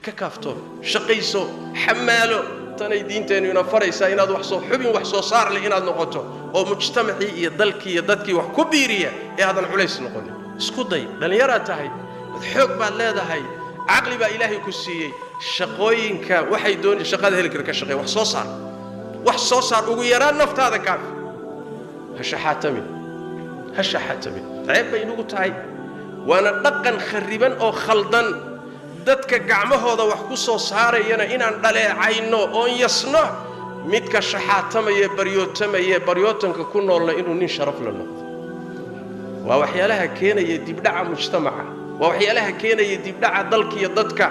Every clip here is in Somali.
Ka kaaftoon, shaqayso, xamaalo. Tanay diinteennu ina faraysaa inaad wax soo xubin, wax soo saar leh inaad noqoto oo mujtamacii iyo dalkii iyo dadkii wax ku biiriya ee aadan culays noqonin. Isku day, dhallinyaraad tahay, xoog baad leedahay, caqli baa Ilaahay ku siiyey. Shaqooyinka waxay dooni shaqada heli kara ka shaqeey, wax soo saar, wax soo saar, ugu yaraan naftaada kaafi. Ha shaxaatamin, ha shaxaatamin, ceeb bay inugu tahay, waana dhaqan kharriban oo khaldan. Dadka gacmahooda wax ku soo saarayana inaan dhaleecayno oon yasno, midka shaxaatamaya, baryootamaya, baryootanka ku noolna inuu nin sharaf la noqdo, waa waxyaalaha keenaya dibdhaca mujtamaca, waa waxyaalaha keenaya dibdhaca dalka iyo dadka.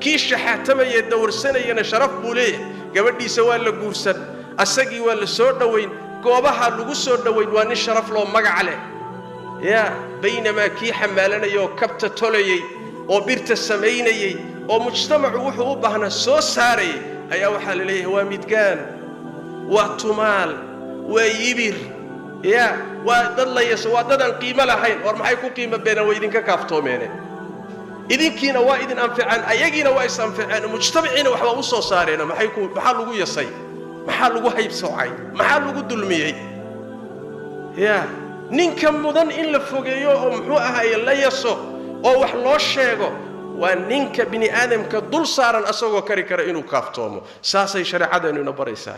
Kii shaxaatamaya, dawarsanayana sharaf buu leeyahay, gabadhiisa waa la guursan, asagii waa la soo dhowayn, goobaha lagu soo dhowayn, waa nin sharaf loo magac leh. Yaa baynamaa kii xamaalanaya oo kabta tolayey oo birta samaynayey oo mujtamacu wuxuu u baahnaa soo saarayay ayaa waxaa la leeyahay waa midgaan, waa tumaal, waa yibir, ya waa dad la yeeso, waa dadaan qiimo lahayn. War maxay ku qiimo beenaan? Way idinka kaaftoomeene, idinkiina waa idin anficaan, ayagiina waa is anficeen, mujtamaciina waxbaa u soo saareen. Maxay ku, maxaa lagu yasay? Maxaa lagu haybsoocay? Maxaa lagu dulmiyey? Ya ninka mudan in la fogeeyo oo muxuu ahaye la yaso oo wax loo sheego waa ninka bini aadamka dul saaran asagoo kari kara inuu kaaftoomo. Saasay shareecadeennu ina baraysaa.